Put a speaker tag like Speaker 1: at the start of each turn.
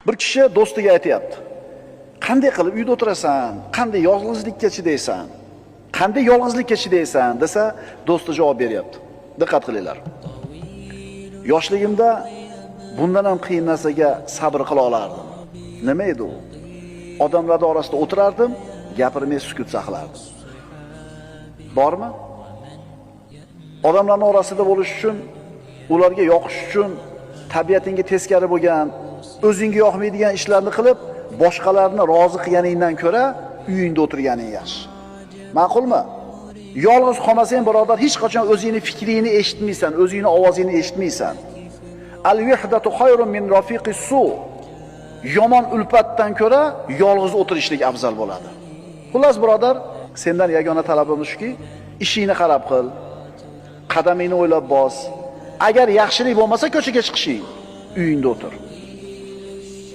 Speaker 1: Bir kishi do'stiga aytayapti. Qanday qilib uyda o'tirasan? Qanday yolg'izlikka chidaysan? Qanday yolg'izlikka chidaysan desa, do'sti javob beryapti. Diqqat qilinglar. Yoshligimda bundan ham qiyin narsaga sabr qila olardim. Nima edi u? Odamlar orasida o'tirardim, gapirmay sukut saqlardim. Bormi? Odamlarning orasida bo'lish uchun, ularga yoqish uchun tabiatingga teskari bo'lgan, o'zingga yoqmaydigan ishlarni qilib, boshqalarni rozi qilganingdan ko'ra uyingda o'tirganing yaxshi. Ma'qulmi? Yolg'iz qolmasang, birodar, hech qachon o'zingni fikringni eshitmaysan, o'zingni ovozingni eshitmaysan. Al-wahdatu khayrun min rafiqis su. Yomon ulfatdan ko'ra yolg'iz o'tirishlik afzal bo'ladi. Xullas, birodar, sendan yagona talabimiz shuki, ishingni qarab qil, qadamingni o'ylab bos. Agar yaxshilik bo'lmasa ko'chaga chiqishing, uyingda o'tir.